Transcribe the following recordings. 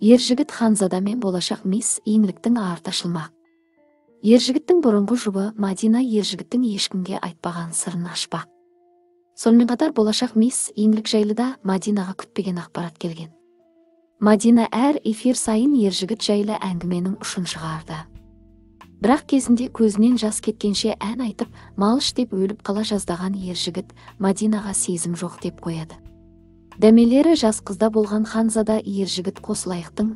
Ержігіт Ханзада мен болашақ мисс Еңліктің арты ашылмақ. Ержігіттің бұрынғы жұбы Мадина Ержігіттің ешкімге айтпаған сырын ашпақ. Сонымен қатар болашақ мисс Еңлік жайлы да Мадинаға күтпеген ақпарат келген. Мадина әр эфир сайын Ержігіт жайлы әңгіменің ұшын шығарды. Бірақ кезінде көзінен жас кеткенше ән айтып, малыш деп өліп қала жаздаған Ержігіт Мадинаға сезім жоқ деп қояды. Дәмелері жас қызда болған Ханзада Ержігіт қосылайықтың,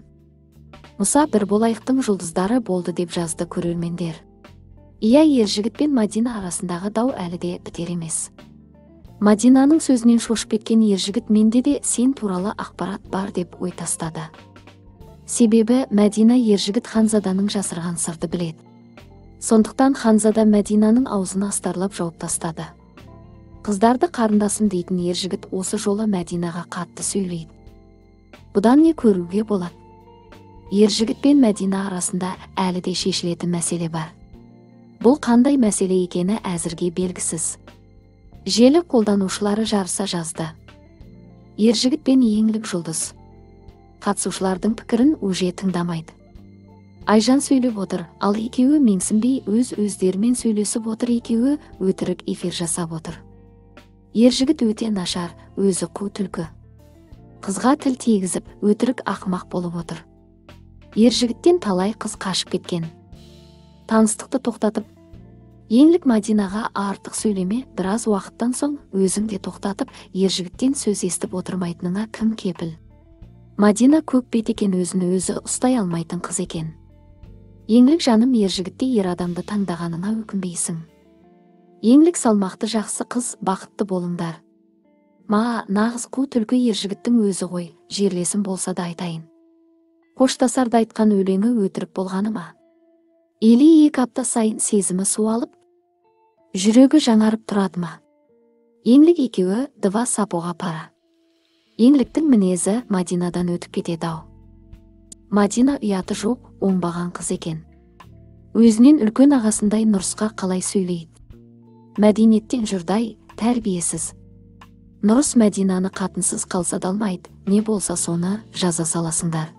Мұса бір болайықтың жұлдыздары болды деп жазды көрермендер. Иә, Ержігіт пен Мадина арасындағы дау әлі де бітер емес. Мадинаның сөзінен шошып кеткен Ержігіт менде де сен туралы ақпарат бар деп ой тастады. Себебі Мадина Ержігіт Ханзаданың жасырған сырды біледі. Сондықтан Ханзада Мадинаның аузын астарлап жауып тастады. Қыздарды қарындасым дейтін Ержігіт осы жолы Мәдинаға қатты сөйлейді. Бұдан не көруге болады? Ержігіт пен Мәдина арасында әлі де шешілетін мәселе бар. Бұл қандай мәселе екені әзірге белгісіз. Желі қолданушылары жарыса жазды. Ержігіт пен Еңлік жұлдыз. Қатысушылардың пікірін уже тыңдамайды. Айжан сөйлеп отыр, ал екеуі менсінбей өз-өздерімен сөйлесіп отыр, екеуі өтірік эфир жасап отыр. Ержігіт өте нашар, өзі қу түлкі. Қызға тіл тигізіп, өтірік ақымақ болып отыр. Ержігіттен талай қыз қашып кеткен. Таныстықты тоқтатып, Еңлік Мадинаға артық сөйлеме, біраз уақыттан соң өзің де тоқтатып, Ержігіттен сөз естіп отырмайтыныңа кім кепіл? Мадина көк бет екен, өзін өзі ұстай алмайтын қыз екен. Еңлік жаным, Ержігітте ер адамды таңдағаныңа өкінбейсің. Еңлік салмақты жақсы қыз, бақытты болыңдар. Ма, нағыз қу түлкі Ержігіттің өзі ғой, жерлесім болса да айтайын. Қоштасарда айтқан өлеңі өтірік болғаны ма? Или 2 апта сайын сезімі суалып, жүрегі жаңарып тұрады ма? Еңлік екеуі два сапоға пара. Еңліктің мінезі Мадинадан өтіп кетеді ау. Мадина ұяты жоқ, оңбаған қыз екен. Өзінен үлкен ағасындай Нұрысқа қалай сөйлейді? Мәдениеттен жұрдай, тәрбиесіз. Нұрыс Мәдинаны қатынсыз қалса да алмайды, не болса соны жаза саласыңдар.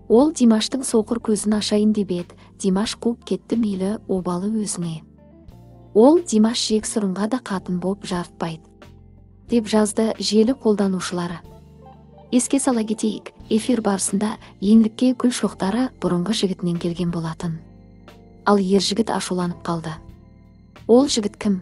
Ол Димаштың соқыр көзін ашайын деп еді, Димаш қуып кетті, мейлі обалы өзіне. Ол Димаш жексұрынға да қатын боп жарытпайды, деп жазды желі қолданушылары. Еске сала кетейік, эфир барысында Еңлікке гүл шоқтары бұрынғы жігітінен келген болатын. Ал Ержігіт ашуланып қалды. Ол жігіт кім?